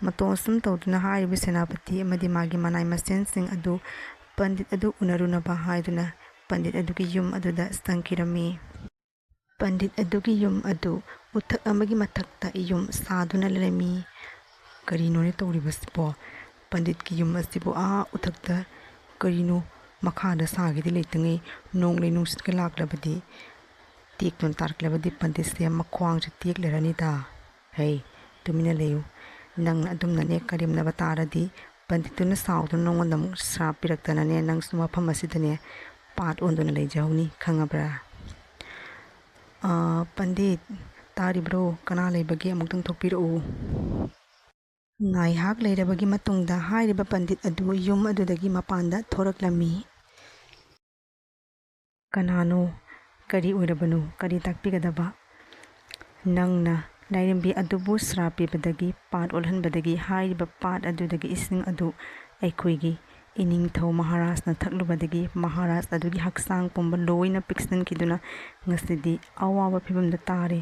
ꯃꯇꯧ ꯑꯁꯨꯝ ꯇꯧꯗꯨꯅ ꯍꯥꯏꯔꯤꯕ ꯁꯦꯅꯥꯄꯇꯤ ꯑꯃꯗꯤ ꯃꯥꯒꯤ ꯃꯅꯥꯏ ꯃꯁꯤꯟꯁꯤꯡ ꯑꯗꯨ ꯄꯟꯗꯤꯠ ꯑꯗꯨ ꯎꯅꯔꯨꯅꯕ ꯍꯥꯏꯗꯨꯅ ꯄꯟꯗꯤꯠ ꯑꯗꯨꯒꯤ ꯌꯨꯝ ꯑꯗꯨꯗ ꯆꯪꯈꯤꯔꯝꯃꯤ꯫ ꯄꯟꯗꯤꯠ ꯑꯗꯨꯒꯤ ꯌꯨꯝ ꯑꯗꯨ ꯎꯊꯛ ꯑꯃꯒꯤ ꯃꯊꯛꯇ ꯌꯨꯝ ꯁꯥꯗꯨꯅ ꯂꯩꯔꯝꯃꯤ꯫ ꯀꯔꯤꯅꯣꯅꯦ ꯇꯧꯔꯤꯕꯁꯤꯕꯣ? ꯄꯟꯗꯤꯠꯀꯤ ꯌꯨꯝ ꯑꯁꯤꯕꯨ ꯑꯥ ꯎꯊꯛꯇ ꯀꯔꯤꯅꯣ ꯃꯈꯥꯗ ꯁꯥꯒꯦꯗꯤ ꯂꯩꯇꯉꯩ, ꯅꯣꯡꯂꯩ ꯅꯨꯡꯁꯤꯠꯀ ꯂꯥꯛꯂꯕꯗꯤ, ꯇꯦꯛꯇꯨꯅ ꯇꯥꯔꯛꯂꯕꯗꯤ ꯄꯟꯗꯤꯠꯁꯦ ꯃꯈ꯭ꯋꯥꯡꯁꯦ ꯇꯦꯛꯂꯔꯅꯤꯗ꯫ ꯍꯩ, ꯇꯨꯃꯤꯟꯅ ꯂꯩꯌꯨ꯫ ꯅꯪꯅ ꯑꯗꯨꯝꯅꯅꯦ ꯀꯔꯦꯝꯅꯕ ꯇꯥꯔꯗꯤ ꯄꯟꯗꯤꯠꯇꯨꯅ ꯁꯥꯎꯗꯨꯅ ꯅꯉꯣꯟꯗ ꯑꯃꯨꯛ ꯁ꯭ꯔꯥꯞ ꯄꯤꯔꯛꯇꯅꯅꯦ, ꯅꯪꯁꯨ ꯃꯐꯝ ꯑꯁꯤꯗꯅꯦ ꯄꯥꯠ ꯑꯣꯟꯗꯨꯅ ꯂꯩꯖꯍꯧꯅꯤ, ꯈꯪꯉꯕ꯭ꯔꯥ? "ꯑꯥ, ꯄꯟꯗꯤꯠ, ꯇꯥꯔꯤꯕ꯭ꯔꯣ? ꯀꯅꯥ ꯂꯩꯕꯒꯦ? ꯑꯃꯨꯛꯇꯪ ꯊꯣꯛꯄꯤꯔꯛꯎ꯫" ꯉꯥꯏꯍꯥꯛ ꯂꯩꯔꯕꯒꯤ ꯃꯇꯨꯡꯗ ꯍꯥꯏꯔꯤꯕ ꯄꯟꯗꯤꯠ ꯑꯗꯨ ꯌꯨꯝ ꯑꯗꯨꯗꯒꯤ ꯃꯄꯥꯟꯗ ꯊꯣꯔꯛꯂꯝꯃꯤ꯫ "ꯀꯅꯥꯅꯣ? ꯀꯔꯤ ꯑꯣꯏꯔꯕꯅꯣ? ꯀꯔꯤ ꯇꯥꯛꯄꯤꯒꯗꯕ?" "ꯅꯪꯅ ꯂꯥꯏꯔꯦꯝꯕꯤ ꯑꯗꯨꯕꯨ ꯁ꯭ꯔꯥꯞ ꯄꯤꯕꯗꯒꯤ, ꯄꯥꯠ ꯑꯣꯜꯍꯟꯕꯗꯒꯤ, ꯍꯥꯏꯔꯤꯕ ꯄꯥꯠ ꯑꯗꯨꯗꯒꯤ ꯏꯁꯤꯡ ꯑꯗꯨ ꯑꯩꯈꯣꯏꯒꯤ ꯏꯅꯤꯡꯊꯧ ꯃꯍꯥꯔꯥꯖꯅ ꯊꯛꯂꯨꯕꯗꯒꯤ, ꯃꯍꯥꯔꯥꯖ ꯑꯗꯨꯒꯤ ꯍꯛꯆꯥꯡ ꯄꯨꯝꯕ ꯂꯣꯏꯅ ꯄꯤꯛꯁꯤꯟꯈꯤꯗꯨꯅ ꯉꯁꯤꯗꯤ ꯑꯋꯥꯕ ꯐꯤꯕꯝꯗ ꯇꯥꯔꯦ꯫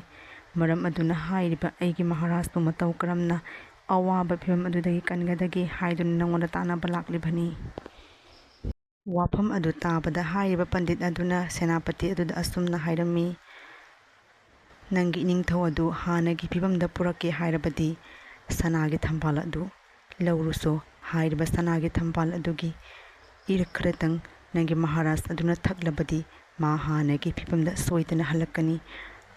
ꯃꯔꯝ ꯑꯗꯨꯅ ꯍꯥꯏꯔꯤꯕ ꯑꯩꯒꯤ ꯃꯍꯥꯔꯥꯖꯄꯨ ꯃꯇꯧ ꯀꯔꯝꯅ ꯑꯋꯥꯕ ꯐꯤꯕꯝ ꯑꯗꯨꯗꯒꯤ ꯀꯟꯒꯗꯒꯦ ꯍꯥꯏꯗꯨꯅ ꯅꯉꯣꯟꯗ ꯇꯥꯟꯅꯕ ꯂꯥꯛꯂꯤꯕꯅꯤ꯫" ꯋꯥꯐꯝ ꯑꯗꯨ ꯇꯥꯕꯗ ꯍꯥꯏꯔꯤꯕ ꯄꯟꯗꯤꯠ ꯑꯗꯨꯅ ꯁꯦꯅꯥꯄꯇꯤ ꯑꯗꯨꯗ ꯑꯁꯨꯝꯅ ꯍꯥꯏꯔꯝꯃꯤ, "ꯅꯪꯒꯤ ꯏꯅꯤꯡꯊꯧ ꯑꯗꯨ ꯍꯥꯟꯅꯒꯤ ꯐꯤꯕꯝꯗ ꯄꯨꯔꯛꯀꯦ ꯍꯥꯏꯔꯕꯗꯤ ꯁꯅꯥꯒꯤ ꯊꯝꯕꯥꯜ ꯑꯗꯨ ꯂꯧꯔꯨꯁꯨ꯫ ꯍꯥꯏꯔꯤꯕ ꯁꯅꯥꯒꯤ ꯊꯝꯕꯥꯜ ꯑꯗꯨꯒꯤ ꯏꯔꯛ ꯈꯔꯇꯪ ꯅꯪꯒꯤ ꯃꯍꯥꯔꯥꯖ ꯑꯗꯨꯅ ꯊꯛꯂꯕꯗꯤ ꯃꯥ ꯍꯥꯟꯅꯒꯤ ꯐꯤꯕꯝꯗ ꯁꯣꯏꯗꯅ ꯍꯜꯂꯛꯀꯅꯤ꯫"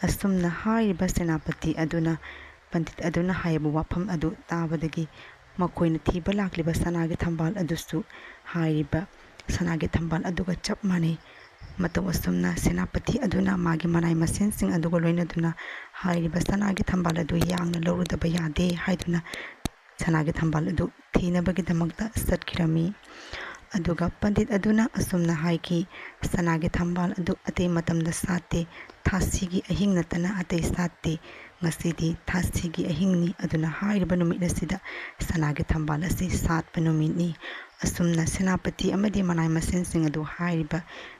ꯑꯁꯨꯝꯅ ꯍꯥꯏꯔꯤꯕ ꯁꯦꯅꯥꯄꯇꯤ ꯑꯗꯨꯅ ꯄꯟꯗꯤꯠ ꯑꯗꯨꯅ ꯍꯥꯏꯔꯤꯕ ꯋꯥꯐꯝ ꯑꯗꯨ ꯇꯥꯕꯗꯒꯤ ꯃꯈꯣꯏꯅ ꯊꯤꯕ ꯂꯥꯛꯂꯤꯕ ꯁꯅꯥꯒꯤ ꯊꯝꯕꯥꯜ ꯑꯗꯨꯁꯨ ꯍꯥꯏꯔꯤꯕ ꯁꯅꯥꯒꯤ ꯊꯝꯕꯥꯜ ꯑꯗꯨꯒ ꯆꯞ ꯃꯥꯟꯅꯩ꯫ ꯃꯇꯧ ꯑꯁꯨꯝꯅ ꯁꯦꯅꯥꯄꯇꯤ ꯑꯗꯨꯅ ꯃꯥꯒꯤ ꯃꯅꯥꯏ ꯃꯁꯤꯟꯁꯤꯡ ꯑꯗꯨꯒ ꯂꯣꯏꯅꯗꯨꯅ ꯍꯥꯏꯔꯤꯕ ꯁꯅꯥꯒꯤ ꯊꯝꯕꯥꯜ ꯑꯗꯨ ꯌꯥꯡꯅ ꯂꯧꯔꯨꯗꯕ ꯌꯥꯗꯦ ꯍꯥꯏꯗꯨꯅ ꯁꯅꯥꯒꯤ ꯊꯝꯕꯥꯜ ꯑꯗꯨ ꯊꯤꯅꯕꯒꯤꯗꯃꯛꯇ ꯆꯠꯈꯤꯔꯝꯃꯤ꯫ ꯑꯗꯨꯒ ꯄꯟꯗꯤꯠ ꯑꯗꯨꯅ ꯑꯁꯨꯝꯅ ꯍꯥꯏꯈꯤ, "ꯁꯅꯥꯒꯤ ꯊꯝꯕꯥꯜ ꯑꯗꯨ ꯑꯇꯩ ꯃꯇꯝꯗ ꯁꯥꯠꯇꯦ, ꯊꯥꯁꯤꯒꯤ ꯑꯍꯤꯡ ꯅꯠꯇꯅ ꯑꯇꯩ ꯁꯥꯠꯇꯦ꯫ ꯉꯁꯤꯗꯤ ꯊꯥꯁꯤꯒꯤ ꯑꯍꯤꯡꯅꯤ, ꯑꯗꯨꯅ ꯍꯥꯏꯔꯤꯕ ꯅꯨꯃꯤꯠ ꯑꯁꯤꯗ ꯁꯅꯥꯒꯤ ꯊꯝꯕꯥꯜ ꯑꯁꯤ ꯁꯥꯠꯄ ꯅꯨꯃꯤꯠꯅꯤ꯫" ꯑꯁꯨꯝꯅ ꯁꯦꯅꯥꯄꯇꯤ ꯑꯃꯗꯤ ꯃꯅꯥꯏ ꯃꯁꯤꯟꯁꯤꯡ ꯑꯗꯨ ꯍꯥꯏꯔꯤꯕ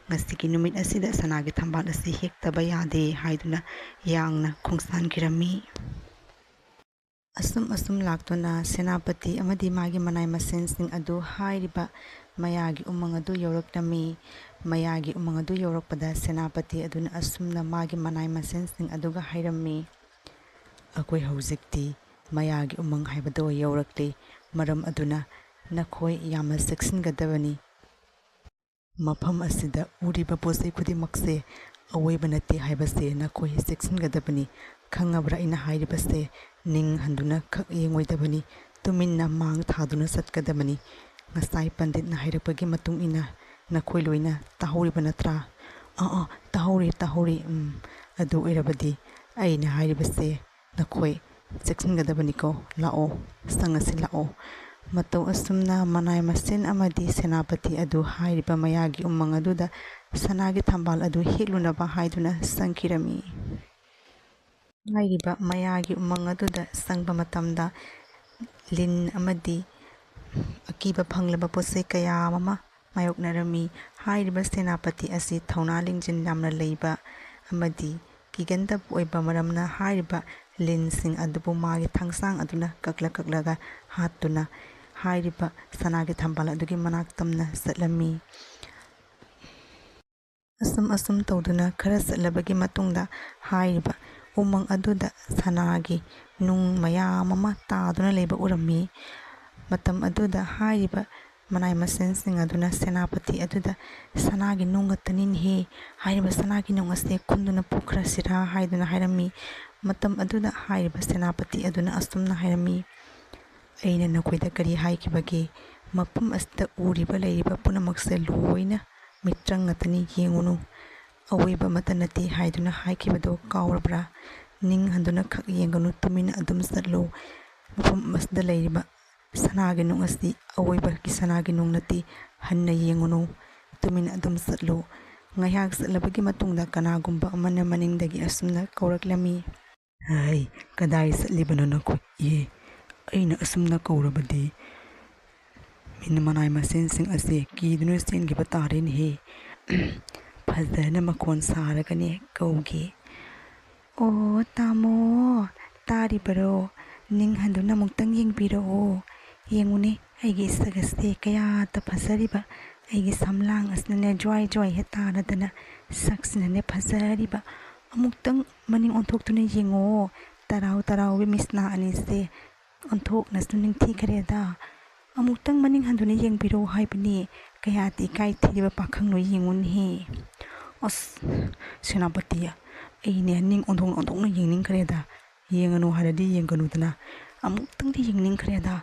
ꯉꯁꯤꯒꯤ ꯅꯨꯃꯤꯠ ꯑꯁꯤꯗ ꯁꯅꯥꯒꯤ ꯊꯝꯕꯥꯜ ꯑꯁꯤ ꯍꯦꯛꯇꯕ ꯌꯥꯗꯦ ꯍꯥꯏꯗꯨꯅ ꯌꯥꯡꯅ ꯈꯣꯡꯁꯥꯟꯈꯤꯔꯝꯃꯤ꯫ ꯑꯁꯨꯝ ꯑꯁꯨꯝ ꯂꯥꯛꯇꯨꯅ ꯁꯦꯅꯥꯄꯇꯤ ꯑꯃꯗꯤ ꯃꯥꯒꯤ ꯃꯅꯥꯏ ꯃꯁꯤꯟꯁꯤꯡ ꯑꯗꯨ ꯍꯥꯏꯔꯤꯕ ꯃꯌꯥꯒꯤ ꯎꯃꯪ ꯑꯗꯨ ꯌꯧꯔꯛꯂꯝꯃꯤ꯫ ꯃꯌꯥꯒꯤ ꯎꯃꯪ ꯑꯗꯨ ꯌꯧꯔꯛꯄꯗ ꯁꯦꯅꯥꯄꯇꯤ ꯑꯗꯨꯅ ꯑꯁꯨꯝꯅ ꯃꯥꯒꯤ ꯃꯅꯥꯏ ꯃꯁꯤꯟꯁꯤꯡ ꯑꯗꯨꯒ ꯍꯥꯏꯔꯝꯃꯤ, "ꯑꯩꯈꯣꯏ ꯍꯧꯖꯤꯛꯇꯤ ꯃꯌꯥꯒꯤ ꯎꯃꯪ ꯍꯥꯏꯕꯗꯣ ꯌꯧꯔꯛꯂꯤ, ꯃꯔꯝ ꯑꯗꯨꯅ ꯅꯈꯣꯏ ꯌꯥꯝꯅ ꯆꯦꯛꯁꯤꯟꯒꯗꯕꯅꯤ꯫ ꯃꯐꯝ ꯑꯁꯤꯗ ꯎꯔꯤꯕ ꯄꯣꯠ ꯆꯩ ꯈꯨꯗꯤꯡꯃꯛꯁꯦ ꯑꯑꯣꯏꯕ ꯅꯠꯇꯦ ꯍꯥꯏꯕꯁꯦ ꯅꯈꯣꯏ ꯆꯦꯛꯁꯤꯟꯒꯗꯕꯅꯤ꯫ ꯈꯪꯉꯕ꯭ꯔꯥ ꯑꯩꯅ ꯍꯥꯏꯔꯤꯕꯁꯦ? ꯅꯤꯡ ꯍꯟꯗꯨꯅ ꯈꯛ ꯌꯦꯡꯉꯣꯏꯗꯕꯅꯤ, ꯇꯨꯃꯤꯟꯅ ꯃꯥꯡ ꯊꯥꯗꯨꯅ ꯆꯠꯀꯗꯕꯅꯤ꯫ ꯉꯁꯥꯏ ꯄꯟꯗꯤꯠꯅ ꯍꯥꯏꯔꯛꯄꯒꯤ ꯃꯇꯨꯡ ꯏꯟꯅ ꯅꯈꯣꯏ ꯂꯣꯏꯅ ꯇꯥꯍꯧꯔꯤꯕ ꯅꯠꯇ꯭ꯔꯥ?" "ꯑꯥ, ꯑꯥ, ꯇꯥꯍꯧꯔꯤ, ꯇꯥꯍꯧꯔꯤ꯫ ꯎꯝ, ꯑꯗꯨ ꯑꯣꯏꯔꯕꯗꯤ ꯑꯩꯅ ꯍꯥꯏꯔꯤꯕꯁꯦ ꯅꯈꯣꯏ ꯆꯦꯛꯁꯤꯟꯒꯗꯕꯅꯤꯀꯣ꯫ ꯂꯥꯛꯑꯣ, ꯆꯪꯉꯁꯤ ꯂꯥꯛꯑꯣ꯫" ꯃꯇꯧ ꯑꯁꯨꯝꯅ ꯃꯅꯥꯏ ꯃꯁꯤꯟ ꯑꯃꯗꯤ ꯁꯦꯅꯥꯄꯇꯤ ꯑꯗꯨ ꯍꯥꯏꯔꯤꯕ ꯃꯌꯥꯒꯤ ꯎꯃꯪ ꯑꯗꯨꯗ ꯁꯅꯥꯒꯤ ꯊꯝꯕꯥꯜ ꯑꯗꯨ ꯍꯦꯛꯂꯨꯅꯕ ꯍꯥꯏꯗꯨꯅ ꯆꯪꯈꯤꯔꯝꯃꯤ꯫ ꯍꯥꯏꯔꯤꯕ ꯃꯌꯥꯒꯤ ꯎꯃꯪ ꯑꯗꯨꯗ ꯆꯪꯕ ꯃꯇꯝꯗ ꯂꯤꯟ ꯑꯃꯗꯤ ꯑꯀꯤꯕ ꯐꯪꯂꯕ ꯄꯣꯠ ꯆꯩ ꯀꯌꯥ ꯑꯃ ꯃꯥꯌꯣꯛꯅꯔꯝꯃꯤ꯫ ꯍꯥꯏꯔꯤꯕ ꯁꯦꯅꯥꯄꯇꯤ ꯑꯁꯤ ꯊꯧꯅꯥ ꯂꯤꯡꯖꯦꯜ ꯌꯥꯝꯅ ꯂꯩꯕ ꯑꯃꯗꯤ ꯀꯤꯒꯟꯗꯕ ꯑꯣꯏꯕ ꯃꯔꯝꯅ ꯍꯥꯏꯔꯤꯕ ꯂꯤꯟꯁꯤꯡ ꯑꯗꯨꯕꯨ ꯃꯥꯒꯤ ꯊꯥꯡꯁꯥꯡ ꯑꯗꯨꯅ ꯀꯛꯂ ꯀꯛꯂꯒ ꯍꯥꯠꯇꯨꯅ ꯍꯥꯏꯔꯤꯕ ꯁꯅꯥꯒꯤ ꯊꯝꯕꯥꯜ ꯑꯗꯨꯒꯤ ꯃꯅꯥꯛ ꯇꯝꯅ ꯆꯠꯂꯝꯃꯤ꯫ ꯑꯁꯨꯝ ꯑꯁꯨꯝ ꯇꯧꯗꯨꯅ ꯈꯔ ꯆꯠꯂꯕꯒꯤ ꯃꯇꯨꯡꯗ ꯍꯥꯏꯔꯤꯕ ꯎꯃꯪ ꯑꯗꯨꯗ ꯁꯅꯥꯒꯤ ꯅꯨꯡ ꯃꯌꯥꯝ ꯑꯃ ꯇꯥꯗꯨꯅ ꯂꯩꯕ ꯎꯔꯝꯃꯤ꯫ ꯃꯇꯝ ꯑꯗꯨꯗ ꯍꯥꯏꯔꯤꯕ ꯃꯅꯥꯏ ꯃꯁꯤꯟꯁꯤꯡ ꯑꯗꯨꯅ ꯁꯦꯅꯥꯄꯇꯤ ꯑꯗꯨꯗ, "ꯁꯅꯥꯒꯤ ꯅꯨꯡ ꯉꯥꯛꯇꯅꯤꯅꯦꯍꯦ, ꯍꯥꯏꯔꯤꯕ ꯁꯅꯥꯒꯤ ꯅꯨꯡ ꯑꯁꯦ ꯈꯨꯟꯗꯨꯅ ꯄꯨꯈ꯭ꯔꯁꯤꯔꯥ?" ꯍꯥꯏꯗꯨꯅ ꯍꯥꯏꯔꯝꯃꯤ꯫ ꯃꯇꯝ ꯑꯗꯨꯗ ꯍꯥꯏꯔꯤꯕ ꯁꯦꯅꯥꯄꯇꯤ ꯑꯗꯨꯅ ꯑꯁꯨꯝꯅ ꯍꯥꯏꯔꯝꯃꯤ, "ꯑꯩꯅ ꯅꯈꯣꯏꯗ ꯀꯔꯤ ꯍꯥꯏꯈꯤꯕꯒꯦ? ꯃꯐꯝ ꯑꯁꯤꯗ ꯎꯔꯤꯕ ꯂꯩꯔꯤꯕ ꯄꯨꯝꯅꯃꯛꯁꯦ ꯂꯣꯏꯅ ꯃꯤꯇ꯭ꯔꯪ ꯉꯥꯛꯇꯅꯤ, ꯌꯦꯡꯉꯨꯅꯨ꯫ ꯑꯑꯣꯏꯕ ꯑꯃꯠꯇ ꯅꯠꯇꯦ ꯍꯥꯏꯗꯨꯅ ꯍꯥꯏꯈꯤꯕꯗꯣ ꯀꯥꯎꯔꯕ꯭ꯔꯥ? ꯅꯤꯡ ꯍꯟꯗꯨꯅ ꯈꯛ ꯌꯦꯡꯒꯅꯨ, ꯇꯨꯃꯤꯟꯅ ꯑꯗꯨꯝ ꯆꯠꯂꯨ꯫ ꯃꯐꯝ ꯑꯁꯤꯗ ꯂꯩꯔꯤꯕ ꯁꯅꯥꯒꯤ ꯅꯨꯡ ꯑꯁꯤ ꯑꯑꯣꯏꯕꯒꯤ ꯁꯅꯥꯒꯤ ꯅꯨꯡ ꯅꯠꯇꯦ, ꯍꯟꯅ ꯌꯦꯡꯉꯨꯅꯨ, ꯇꯨꯃꯤꯟꯅ ꯑꯗꯨꯝ ꯆꯠꯂꯨ꯫" ꯉꯥꯏꯍꯥꯛ ꯆꯠꯂꯕꯒꯤ ꯃꯇꯨꯡꯗ ꯀꯅꯥꯒꯨꯝꯕ ꯑꯃꯅ ꯃꯅꯤꯡꯗꯒꯤ ꯑꯁꯨꯝꯅ ꯀꯧꯔꯛꯂꯝꯃꯤ, "ꯍꯩ, ꯀꯗꯥꯏ ꯆꯠꯂꯤꯕꯅꯣ ꯅꯈꯣꯏ? ꯏꯍꯦ, ꯑꯩꯅ ꯑꯁꯨꯝꯅ ꯀꯧꯔꯕꯗꯤ ꯃꯤꯅ ꯃꯅꯥꯏ ꯃꯁꯤꯟꯁꯤꯡ ꯑꯁꯤ ꯀꯤꯗꯨꯅ ꯆꯦꯟꯈꯤꯕ ꯇꯥꯔꯦꯅꯦꯍꯦ꯫ ꯐꯖꯅ ꯃꯈꯣꯟ ꯁꯥꯔꯒꯅꯦ ꯀꯧꯒꯦ꯫" "ꯑꯣ, ꯇꯥꯃꯣ, ꯇꯥꯔꯤꯕꯔꯣ? ꯅꯤꯡ ꯍꯟꯗꯨꯅ ꯑꯃꯨꯛꯇꯪ ꯌꯦꯡꯕꯤꯔꯛꯑꯣ꯫ ꯌꯦꯡꯉꯨꯅꯦ, ꯑꯩꯒꯤ ꯏꯁꯛ ꯑꯁꯦ ꯀꯌꯥꯗ ꯐꯖꯔꯤꯕ, ꯑꯩꯒꯤ ꯁꯝꯂꯥꯡ ꯑꯁꯤꯅꯅꯦ ꯖ꯭ꯋꯥꯏ ꯖ꯭ꯋꯥꯏ ꯍꯦꯛ ꯇꯥꯔꯗꯅ ꯁꯛꯁꯤꯅꯅꯦ ꯐꯖꯔꯤꯕ꯫ ꯑꯃꯨꯛꯇꯪ ꯃꯅꯤꯡ ꯑꯣꯟꯊꯣꯛꯇꯨꯅ ꯌꯦꯡꯉꯣ꯫ ꯇꯔꯥꯎ ꯇꯔꯥꯎꯕꯤ ꯃꯤꯁꯅꯥ ꯑꯅꯤꯁꯦ ꯑꯣꯟꯊꯣꯛꯅꯁꯨ ꯅꯤꯡꯊꯤꯈ꯭ꯔꯦꯗ꯫ ꯑꯃꯨꯛꯇꯪ ꯃꯅꯤꯡ ꯍꯟꯗꯨꯅ ꯌꯦꯡꯕꯤꯔꯣ ꯍꯥꯏꯕꯅꯤ꯫ ꯀꯌꯥꯗꯤ ꯏꯀꯥꯏ ꯊꯤꯔꯤꯕ ꯄꯥꯈꯪꯅꯣ ꯌꯦꯡꯉꯨꯅꯦꯍꯦ꯫ ꯑꯁ, ꯁꯦꯅꯥꯄꯇꯤ, ꯑꯩꯅꯦ ꯅꯤꯡ ꯑꯣꯟꯊꯣꯛꯅ ꯑꯣꯟꯊꯣꯛꯅ ꯌꯦꯡꯅꯤꯡꯈ꯭ꯔꯦꯗ꯫ ꯌꯦꯡꯒꯅꯨ ꯍꯥꯏꯔꯗꯤ ꯌꯦꯡꯒꯅꯨꯗꯅ꯫ ꯑꯃꯨꯛꯇꯪꯗꯤ ꯌꯦꯡꯅꯤꯡꯈ꯭ꯔꯦꯗ꯫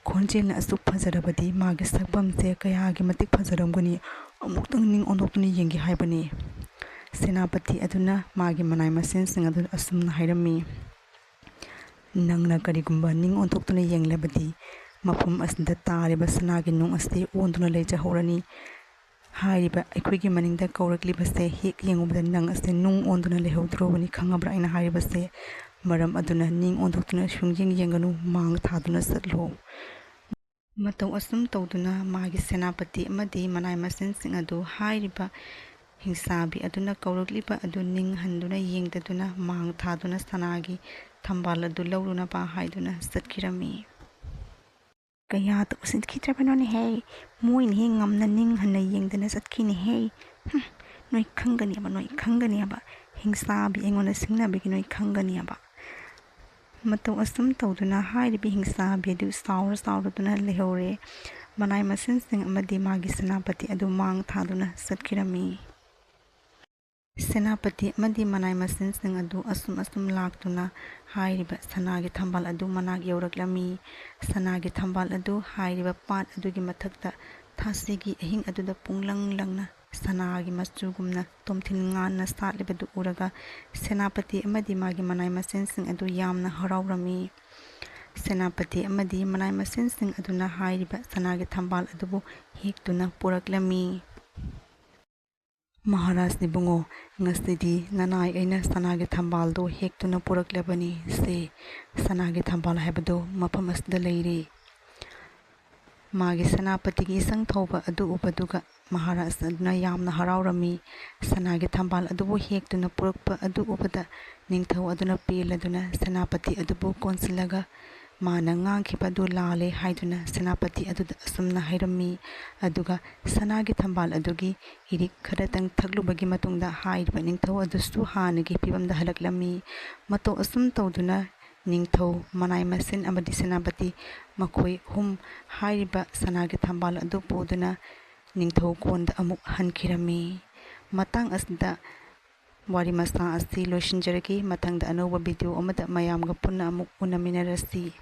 ꯈꯣꯟꯖꯦꯜꯅ ꯑꯁꯨꯛ ꯐꯖꯔꯕꯗꯤ ꯃꯥꯒꯤ ꯁꯛꯐꯝꯁꯦ ꯀꯌꯥꯒꯤ ꯃꯇꯤꯛ ꯐꯖꯔꯝꯒꯅꯤ꯫ ꯑꯃꯨꯛꯇꯪ ꯅꯤꯡ ꯑꯣꯟꯊꯣꯛꯇꯨꯅ ꯌꯦꯡꯒꯦ ꯍꯥꯏꯕꯅꯤ꯫ ꯁꯦꯅꯥꯄꯇꯤ ꯑꯗꯨꯅ ꯃꯥꯒꯤ ꯃꯅꯥꯏ ꯃꯁꯤꯟꯁꯤꯡ ꯑꯗꯨꯗ ꯑꯁꯨꯝꯅ ꯍꯥꯏꯔꯝꯃꯤ, ꯅꯪꯅ ꯀꯔꯤꯒꯨꯝꯕ ꯅꯤꯡ ꯑꯣꯟꯊꯣꯛꯇꯨꯅ ꯌꯦꯡꯂꯕꯗꯤ ꯃꯐꯝ ꯑꯁꯤꯗ ꯇꯥꯔꯤꯕ ꯁꯅꯥꯒꯤ ꯅꯨꯡ ꯑꯁꯤ ꯑꯣꯟꯗꯨꯅ ꯂꯩꯖꯍꯧꯔꯅꯤ꯫ ꯍꯥꯏꯔꯤꯕ ꯑꯩꯈꯣꯏꯒꯤ ꯃꯅꯤꯡꯗ ꯀꯧꯔꯛꯂꯤꯕꯁꯦ ꯍꯦꯛ ꯌꯦꯡꯉꯨꯕꯗ ꯅꯪ ꯑꯁꯤ ꯅꯨꯡ ꯑꯣꯟꯗꯨꯅ ꯂꯩꯍꯧꯗ꯭ꯔꯣꯕꯅꯤ, ꯈꯪꯉꯕ꯭ꯔꯥ ꯑꯩꯅ ꯍꯥꯏꯔꯤꯕꯁꯦ? ꯃꯔꯝ ꯑꯗꯨꯅ ꯅꯤꯡ ꯑꯣꯟꯊꯣꯛꯇꯨꯅ ꯁꯨꯡꯌꯦꯡ ꯌꯦꯡꯒꯅꯨ, ꯃꯥꯡ ꯊꯥꯗꯨꯅ ꯆꯠꯂꯣ꯫ ꯃꯇꯧ ꯑꯁꯨꯝ ꯇꯧꯗꯨꯅ ꯃꯥꯒꯤ ꯁꯦꯅꯥꯄꯇꯤ ꯑꯃꯗꯤ ꯃꯅꯥꯏ ꯃꯁꯤꯟꯁꯤꯡ ꯑꯗꯨ ꯍꯥꯏꯔꯤꯕ ꯍꯤꯡꯁꯥꯕꯤ ꯑꯗꯨꯅ ꯀꯧꯔꯛꯂꯤꯕ ꯑꯗꯨ ꯅꯤꯡꯍꯟꯗꯨꯅ ꯌꯦꯡꯗꯗꯨꯅ ꯃꯥꯡ ꯊꯥꯗꯨꯅ ꯁꯅꯥꯒꯤ ꯊꯝꯕꯥꯜ ꯑꯗꯨ ꯂꯧꯔꯨꯅꯕ ꯍꯥꯏꯗꯨꯅ ꯆꯠꯈꯤꯔꯝꯃꯤ꯫ ꯀꯌꯥꯗ ꯎꯁꯤꯠꯈꯤꯗ꯭ꯔꯕꯅꯣꯅꯦꯍꯦ? ꯃꯣꯏꯅ ꯍꯦꯛ ꯉꯝꯅ ꯅꯤꯡꯍꯟꯅ ꯌꯦꯡꯗꯅ ꯆꯠꯈꯤꯅꯦꯍꯦ꯫ ꯍꯨꯝ, ꯅꯣꯏ ꯈꯪꯒꯅꯦꯕ, ꯅꯣꯏ ꯈꯪꯒꯅꯦꯕ꯫ ꯍꯤꯡꯁꯥꯕꯤ ꯑꯩꯉꯣꯟꯗ ꯁꯤꯡꯅꯕꯒꯤ ꯅꯣꯏ ꯈꯪꯒꯅꯦꯕ꯫ ꯃꯇꯧ ꯑꯁꯨꯝ ꯇꯧꯗꯨꯅ ꯍꯥꯏꯔꯤꯕ ꯍꯤꯡꯁꯥꯕꯤ ꯑꯗꯨ ꯁꯥꯎꯔ ꯁꯥꯎꯔꯗꯨꯅ ꯂꯩꯍꯧꯔꯦ꯫ ꯃꯅꯥꯏ ꯃꯁꯤꯟꯁꯤꯡ ꯑꯃꯗꯤ ꯃꯥꯒꯤ ꯁꯦꯅꯥꯄꯇꯤ ꯑꯗꯨ ꯃꯥꯡ ꯊꯥꯗꯨꯅ ꯆꯠꯈꯤꯔꯝꯃꯤ꯫ ꯁꯦꯅꯥꯄꯇꯤ ꯑꯃꯗꯤ ꯃꯅꯥꯏ ꯃꯁꯤꯟꯁꯤꯡ ꯑꯗꯨ ꯑꯁꯨꯝ ꯑꯁꯨꯝ ꯂꯥꯛꯇꯨꯅ ꯍꯥꯏꯔꯤꯕ ꯁꯅꯥꯒꯤ ꯊꯝꯕꯥꯜ ꯑꯗꯨ ꯃꯅꯥꯛ ꯌꯧꯔꯛꯂꯝꯃꯤ꯫ ꯁꯅꯥꯒꯤ ꯊꯝꯕꯥꯜ ꯑꯗꯨ ꯍꯥꯏꯔꯤꯕ ꯄꯥꯠ ꯑꯗꯨꯒꯤ ꯃꯊꯛꯇ ꯊꯥꯁꯤꯒꯤ ꯑꯍꯤꯡ ꯑꯗꯨꯗ ꯄꯨꯡꯂꯪ ꯂꯪꯅ ꯁꯅꯥꯒꯤ ꯃꯆꯨꯒꯨꯝꯅ ꯇꯣꯝꯊꯤꯟ ꯉꯥꯟꯅ ꯁꯥꯠꯂꯤꯕꯗꯨ ꯎꯔꯒ ꯁꯦꯅꯥꯄꯇꯤ ꯑꯃꯗꯤ ꯃꯥꯒꯤ ꯃꯅꯥꯏ ꯃꯁꯤꯟꯁꯤꯡ ꯑꯗꯨ ꯌꯥꯝꯅ ꯍꯔꯥꯎꯔꯝꯃꯤ꯫ ꯁꯦꯅꯥꯄꯇꯤ ꯑꯃꯗꯤ ꯃꯅꯥꯏ ꯃꯁꯤꯟꯁꯤꯡ ꯑꯗꯨꯅ ꯍꯥꯏꯔꯤꯕ ꯁꯅꯥꯒꯤ ꯊꯝꯕꯥꯜ ꯑꯗꯨꯕꯨ ꯍꯦꯛꯇꯨꯅ ꯄꯨꯔꯛꯂꯝꯃꯤ꯫ ꯃꯍꯥꯔꯥꯖ ꯏꯕꯨꯡꯉꯣ, ꯉꯁꯤꯗꯤ ꯅꯅꯥꯏ ꯑꯩꯅ ꯁꯅꯥꯒꯤ ꯊꯝꯕꯥꯜꯗꯣ ꯍꯦꯛꯇꯨꯅ ꯄꯨꯔꯛꯂꯕꯅꯤ꯫ ꯁꯦ, ꯁꯅꯥꯒꯤ ꯊꯝꯕꯥꯜ ꯍꯥꯏꯕꯗꯣ ꯃꯐꯝ ꯑꯁꯤꯗ ꯂꯩꯔꯦ꯫ ꯃꯥꯒꯤ ꯁꯦꯅꯥꯄꯇꯤꯒꯤ ꯏꯁꯪ ꯊꯧꯕ ꯑꯗꯨ ꯎꯕꯗꯨꯒ ꯃꯍꯥꯔꯥꯖ ꯑꯗꯨꯅ ꯌꯥꯝꯅ ꯍꯔꯥꯎꯔꯝꯃꯤ꯫ ꯁꯅꯥꯒꯤ ꯊꯝꯕꯥꯜ ꯑꯗꯨꯕꯨ ꯍꯦꯛꯇꯨꯅ ꯄꯨꯔꯛꯄ ꯑꯗꯨ ꯎꯕꯗ ꯅꯤꯡꯊꯧ ꯑꯗꯨꯅ ꯄꯦꯜꯂꯗꯨꯅ ꯁꯦꯅꯥꯄꯇꯤ ꯑꯗꯨꯕꯨ ꯀꯣꯟꯁꯤꯜꯂꯒ ꯃꯥꯅ ꯉꯥꯡꯈꯤꯕ ꯑꯗꯨ ꯂꯥꯜꯂꯦ ꯍꯥꯏꯗꯨꯅ ꯁꯦꯅꯥꯄꯇꯤ ꯑꯗꯨꯗ ꯑꯁꯨꯝꯅ ꯍꯥꯏꯔꯝꯃꯤ꯫ ꯑꯗꯨꯒ ꯁꯅꯥꯒꯤ ꯊꯝꯕꯥꯜ ꯑꯗꯨꯒꯤ ꯏꯔꯤꯛ ꯈꯔꯇꯪ ꯊꯛꯂꯨꯕꯒꯤ ꯃꯇꯨꯡꯗ ꯍꯥꯏꯔꯤꯕ ꯅꯤꯡꯊꯧ ꯑꯗꯨꯁꯨ ꯍꯥꯟꯅꯒꯤ ꯐꯤꯕꯝꯗ ꯍꯜꯂꯛꯂꯝꯃꯤ꯫ ꯃꯇꯧ ꯑꯁꯨꯝ ꯇꯧꯗꯨꯅ ꯅꯤꯡꯊꯧ, ꯃꯅꯥꯏ ꯃꯁꯤꯟ ꯑꯃꯗꯤ ꯁꯦꯅꯥꯄꯇꯤ ꯃꯈꯣꯏ ꯑꯍꯨꯝ ꯍꯥꯏꯔꯤꯕ ꯁꯅꯥꯒꯤ ꯊꯝꯕꯥꯜ ꯑꯗꯨ ꯄꯨꯗꯨꯅ ꯅꯤꯡꯊꯧ ꯀꯣꯟꯗ ꯑꯃꯨꯛ ꯍꯟꯈꯤꯔꯝꯃꯤ꯫ ꯃꯇꯥꯡ ꯑꯁꯤꯗ ꯋꯥꯔꯤ ꯃꯆꯥ ꯑꯁꯤ ꯂꯣꯏꯁꯤꯟꯖꯔꯒꯦ꯫ ꯃꯊꯪꯗ ꯑꯅꯧꯕ ꯚꯤꯗꯤꯑꯣ ꯑꯃꯗ ꯃꯌꯥꯝꯒ ꯄꯨꯟꯅ ꯑꯃꯨꯛ ꯎꯅꯃꯤꯟꯅꯔꯁꯤ꯫